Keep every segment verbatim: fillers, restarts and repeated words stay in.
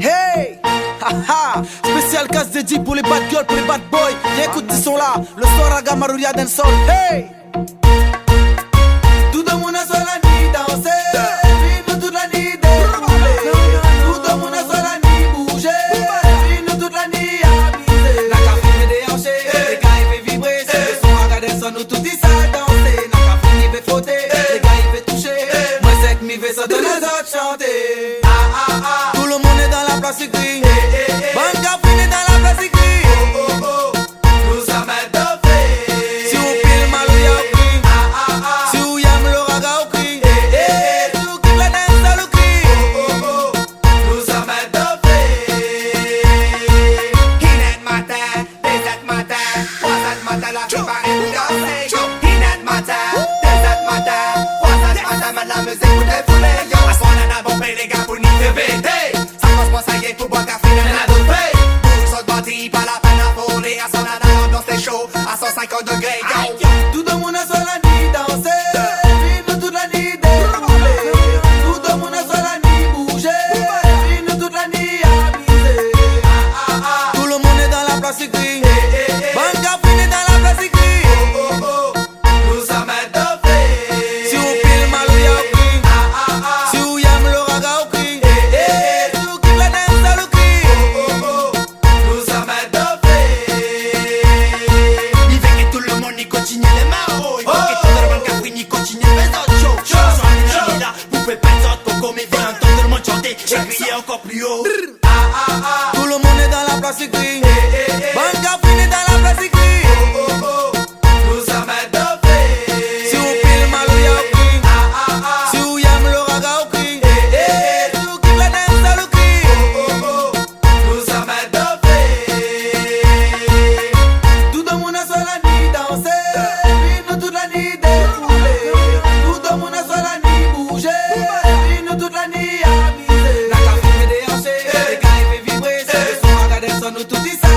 Hey! Ha, ha! Spésial kas dédié pou lé bad girl, pou lé bad boy. Vien ékout ti son la. Le son raga, marouya, dancehall. Hey! Tout domoun aswar la ni dansé, épi nou tout la ni déboulé. Tout domoun aswar la ni bouzé, épi nou tout la ni amizé. Na ka fine déhanché, lé gars i vé vibré. Si le son raga désann, nou tout i sa dansé. Na ka fine i vé froté, lé gars i vé touché. Mwin sèk mi vé santé, lézot shanté. Ah, ah, ah. Tout le monde est dans la place, i kri. Eh, eh, eh. Bann kafrine dan la plas, i kri. Oh, oh, oh. Nou sa mèt dofé. Si ou pil malouya, ou kri. Ah, ah, ah. Si ou yèm le raga, ou kri. Eh, eh, eh. Si ou kif la dancehall, ou kri. Oh, oh, oh. Nou sa mèt dofé. Inèd matin, dézèd matin, trwazèd matin, la fi paré pou dansé. Inèd matin, dézèd matin, trwazèd matin, mèt la mizik pou défoulé, yo. Aswar nana bonpé, lé gars, pou ni fé bété. Sa komans, sa i yé, pou bwar kafé, nana dofé. Bouz zot body, pa la pèn a folé. Aswar nana lanbians lé sho, a san sinkant dégré, yo. Tout domoun aswar la ni dansé, épi nou tout la ni déboulé. Tout domoun aswar la ni bouzé, épi nou tout la ni amizé. Tout le monde est dans la place, i kri. Bann kafrine dan la plas, i kri. Nou sa mèt dofé. Si ou pil malouya, ou kri. Si ou yèm le raga, ou kri. Si ou kif la dancehall, ou kri. Nou sa mèt dofé. I vé ke tout le monde i kontinié lé maro. I vé ke tout le monde kafrine i kontinié fé zot sho. Sho, sho, sho. Pou fé pèt zot koko, mi vé antann tout le monde shanté é kriyé ankor pli o. Tout le monde est dans la place, i kri. Bann kafrine dan la plas, i kri. Nou sa mèt dofé. Si ou pil malouya, ou kri. Si ou yèm le raga, ou kri. Si ou kif la dancehall, ou kri. Nou sa mèt dofé. Tout domoun aswar la ni dansé, épi nou tout la ni défoulé. Tout domoun aswar la ni bouzé, épi nou tout la ni amizé. Na ka fine déhanché, lé gars i vé vibré. Si le son raga désann, nou tout i sa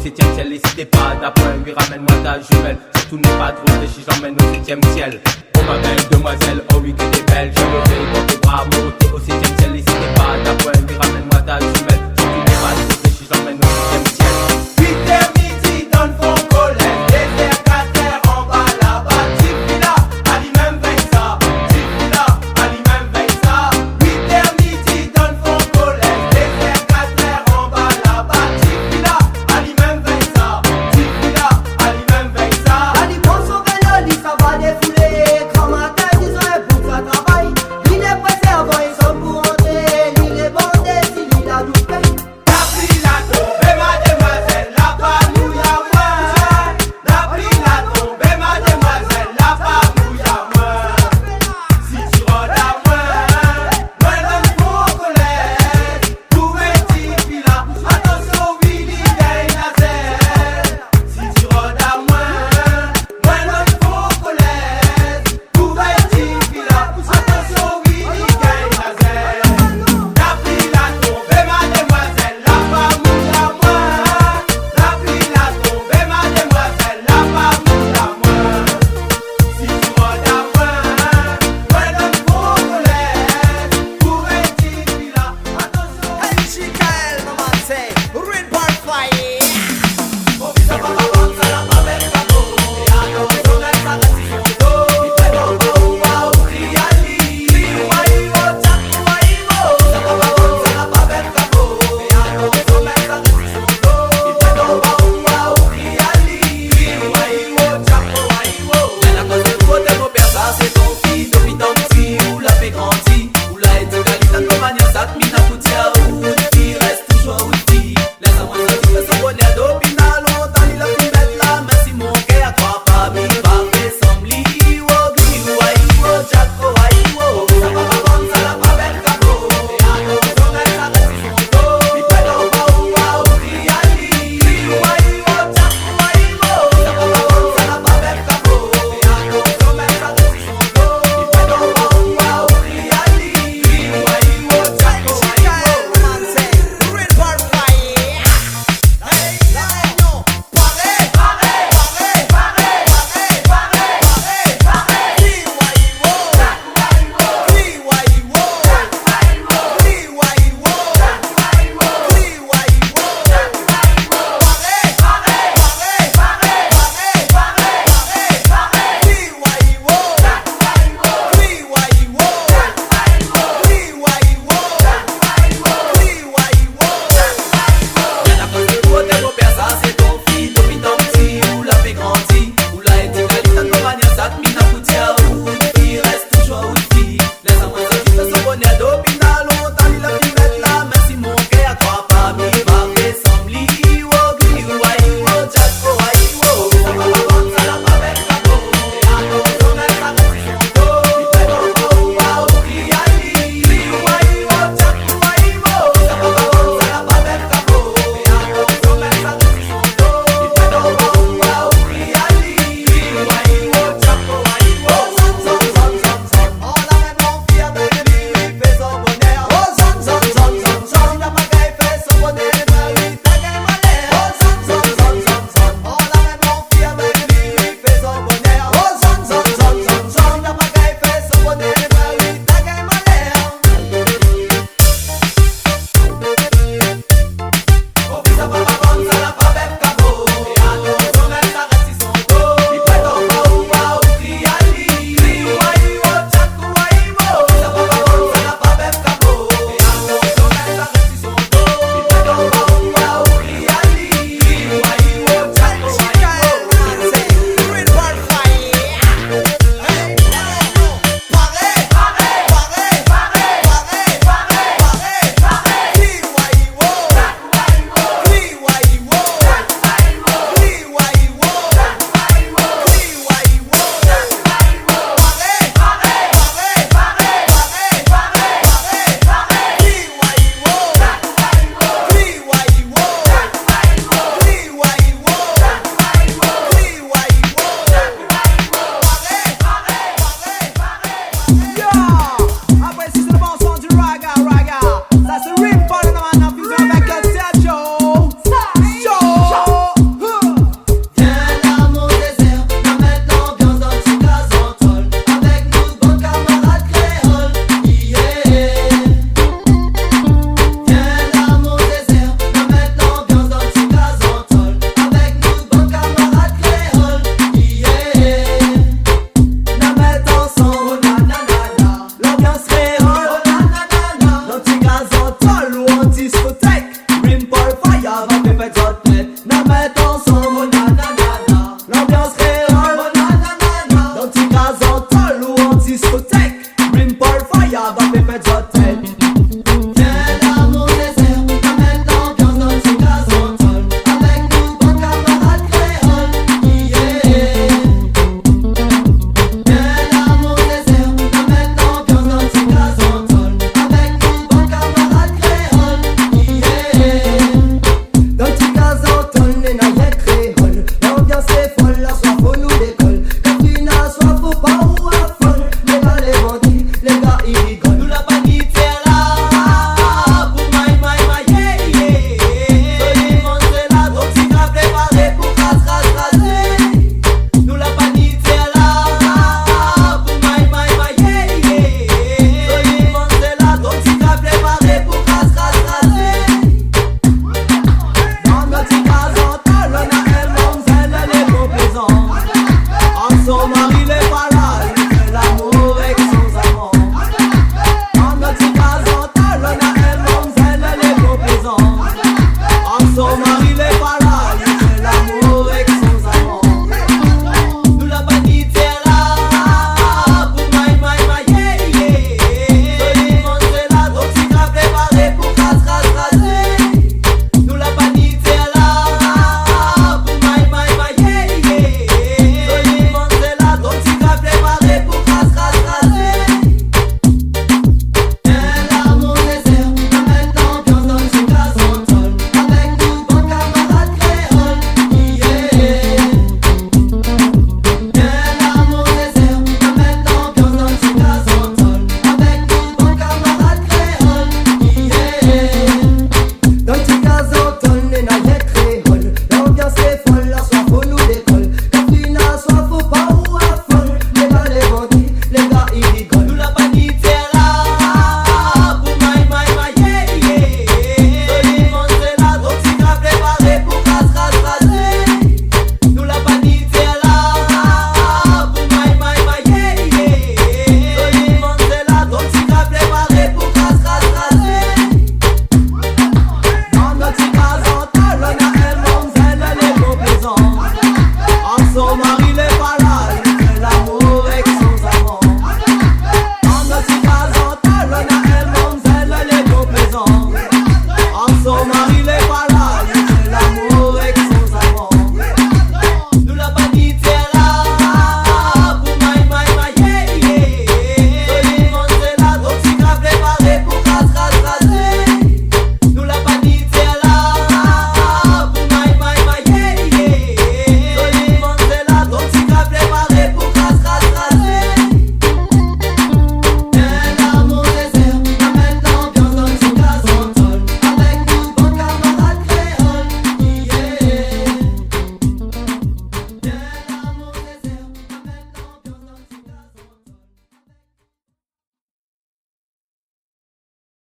Septième ciel, et si t'es pas d'appoint, oui, ramène-moi ta jumelle. Surtout n'aie pas trop réfléchi, j'emmène au septième ciel. Oh ma belle demoiselle, oh oui que t'es belle. Je me réveille dans tes bras, monter au septième ciel, et si t'es pas d'appoint, oui, ramène-moi ta jumelle. Surtout n'aie pas trop réfléchi, j'emmène au septième ciel.